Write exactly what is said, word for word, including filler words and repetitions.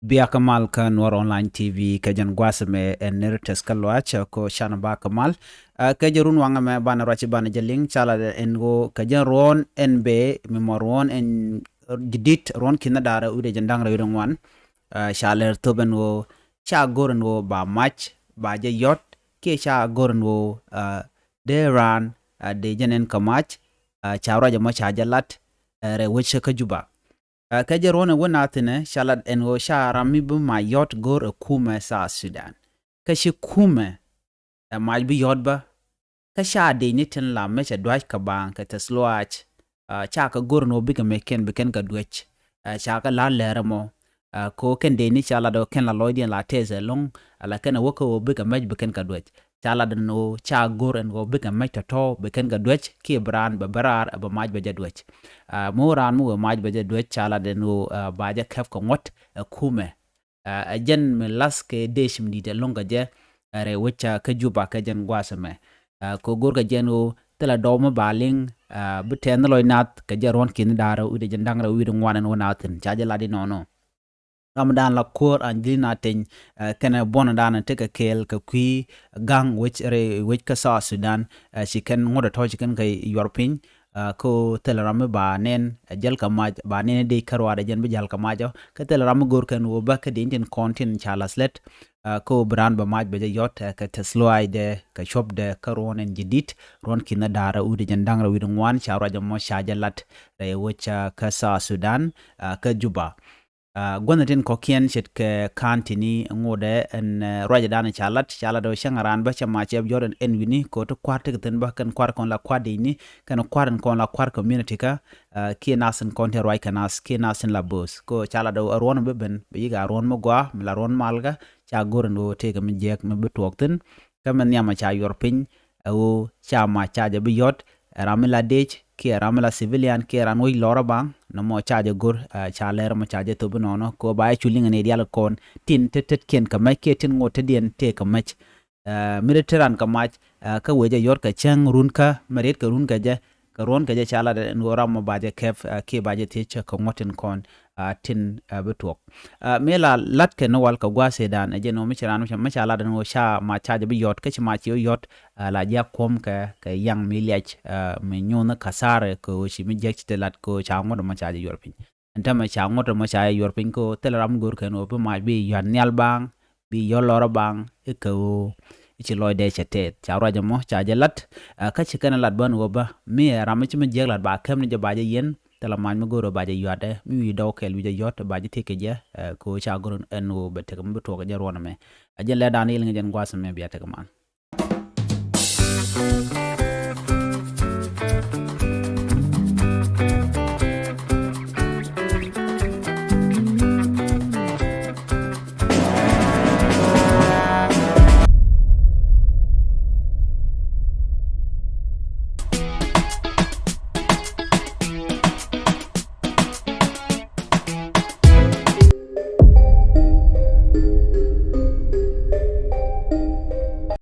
Bia kä mal kä Nuɔr Online T V kɛ jɛn gua̱a̱th mɛ ɛn nir tɛth kä luac ko can ba kä mal. Kɛ jɛ run waŋɛ mɛ banɛ ruaci banɛ jɛ liŋ ca lat ɛn ɣöö kɛ jɛn ruɔ̱n ɛn bee mi mɔ ruɔ̱n ɛn jidit ruɔ̱n ki̱n da̱rɛ wi̱dɛ jɛn da̱ŋ rɛ wi̱dɛ ŋuan. Ca lɛr thop ɛn ɣöö ca go̱r ɛn ɣöö ba mac ba jɛ yɔt kiɛ ca go̱r ɛn ɣöö dee raan dee jɛn ɛn kä mac. Ca ruac ɛmɔ ca jɛ lat rɛ wec kä Juba. Kɛ jɛ ruɔ̱n ɛ wä na thinɛ ca lat ɛn ɣöö ca ram mi bi mac yɔt go̱r ɛ kumɛ South Sudan. Kä ci kumɛ ɛ mac bi yɔt bä kä ca dec ni tin la mecɛ duac kä baaŋ kɛ tɛth luaac. Ca kɛ go̱r ni ɣöö bikɛ mec kɛn bi kɛn kɛ duec. Ca kɛ la̱r lɛr ɛmɔ ko kɛn dec ni ca lat ɣöö kɛn la lɔcdiɛn la tɛth ɛlɔ̱ŋ. Ala kɛn ɛ wä kä ɣöö bikɛ mec bi kɛn kɛ duec. Ca lat ɛn ɣöö ca go̱r ɛn ɣöö bikɛ mec tɔ̱tɔ̱ bi kɛn kɛ duec kiɛ bi raan bɛ bɛ raar ɛ bɛ mac bɛ jɛ duec. Mi wä raan mi wee mac bɛ jɛ duec ca lat ɛn ɣöö ba jɛ kɛp kɛ ŋuɔ̱t ɛ kumɛ. Ɛ jɛn mi lath kɛ dec mi di̱t ɛlɔ̱ŋ kɛ jɛ rɛy wec kä Juba kɛ jɛn gua̱a̱th ɛmɛ. Kɛ go̱r kɛ jɛn ɣöö thilɛ dɔw mi ba liŋ bi tɛth ni lɔc nath kɛ jɛ ruɔ̱n ki̱n da̱rɛ wi̱dɛ jɛn da̱ŋ rɛ wi̱dɛ ŋuan ɛn ɣöö nath thi̱n ca jɛ lat inɔnɔ. Ram dan la kuäär Angelina Teny kɛnɛ buɔ̱n dan tekɛ kɛɛl kɛ kui̱ ga̱ŋ wec rɛy wec kä South Sudan. Ci kɛn ŋuɔ̱t ɛ tɔ̱ ci kɛn kɛ yuɔr piny. Kä thilɛ ram mi ba nɛn ɛ jäl kɛ mac ba nɛn ɛ dec kä ruaadɛ jɛn bi jäl kɛ mac ɔ kä thilɛ ram mi go̱r kɛn ɣöö bä kä dec tin kɔn tin ca lath lät. Kä ɣöö bi raan bɛ mac bɛ jɛ yɔt kɛ tɛth luaacdɛ kɛ cuɔpdɛ kä ruɔ̱n ɛn jidit ruɔ̱n ki̱n da̱rɛ wi̱dɛ jɛn da̱ŋ rɛ wi̱dɛ ŋuan ca ruac ɛmɔ ca jɛ lat rɛy wec kä South Sudan kä Juba. Gua̱nh tin kɔ̱kiɛn ce̱tkɛ ka̱n tini ŋotdɛ ɛn ruacdan ca lat ca lat ɣöö cäŋ raan bä cɛ mac cɛ yɔt ɛn wi̱ni kɛ ɣöö ti kua̱r tekɛ thi̱n bä kɛn kua̱r kɔn la kua̱r dicni kɛn kua̱r in kɔn la kua̱r community kä kiɛ nath in kɔn ti ruac kɛ nath kiɛ nath in la bo̱o̱th kɛ ɣöö ca lat ɣöö ruɔ̱n bä ben bɛ yi̱k a ruɔ̱n mi gɔaa mi la ruɔ̱n malkä ca go̱r in ɣöö tëëkɛ mi jiɛk mi bi tuɔɔk thi̱n. Kä mi nhiamä ca yuɔr piny ɛ ɣöö ca mac ca jɛ bi yɔt ɛ ram mi la dec kiɛ ram mi la civilian kiɛ ran wec lɔrä baŋ nɔmɔ ca jɛ go̱r. Ca lɛr mɔ ca jɛ thop inɔnɔ kɛ ɣöö ba jɛ cu liŋɛ ni dial kɔn tin tet tetkiɛn kɛ mɛc kiɛ tin ŋot tetdiɛn tëë kɛ mɛc. Mi ri te ran kɛ mac kä wecɛ yɔt kɛ cäŋ runkä mɛ riet kɛ run kɛ jɛ kɛ ruɔ̱n kɛ jɛ ca lat ɛn ɣöö ram mɔ ba jɛ kɛp kiɛ ba jɛ thiec kɛ ŋuɔ̱t tin kɔn tin bi tuɔk. Mi la lat kɛ ni wal kɛ gua̱a̱th ëëdan ɛ jɛn ɣöö mi ci raan mi ca lat ɛn ɣöö ca mac ca jɛ bi yɔt kä ci mac ci ɣöö yɔt la jiak kuɔ̱m kɛ kɛ yaŋ mi liac mi nyuunh kä thaarɛ kɛ ɣöö ci mi jiäk ci te lat kɛ ɣöö ca ŋuɔ̱t ɛmɔ ca jɛ yuɔr piny. Ɛn täämɛ ca ŋuɔ̱t ɛmɔ ca jɛ yuɔr piny kɛ ɣöö thilɛ ram mi go̱o̱r kɛn ɣöö bi mac bi yua̱t nhial baaŋ bi yɔl lɔrä baaŋ i̱ kɛ ɣöö i̱ ci lɔcdɛ cɛ tɛth ca ruac ɛmɔ ca jɛ lat. Kä ci kɛn ɛ lat bä ɛn ɣöö bä mi ɛ ram mi ci mi jiäk lat ba kɛm ni jɛ ba jɛ yiɛn thilɛ mac mi go̱o̱r ɣöö ba jɛ yua̱tdɛ mi wi̱i̱ dɔw kɛɛl wi̱i̱ jɛ yɔt ba jɛ thiek kɛ jɛ kɛ ɣöö ca go̱o̱r ɛn ɣöö bɛ tek mi bi tuɔɔk kɛ jɛ ruɔ̱n ɛmɛ. Ɛ jɛn lɛr dan i̱ liŋ jɛn gua̱a̱th ɛmɛ bia tek man.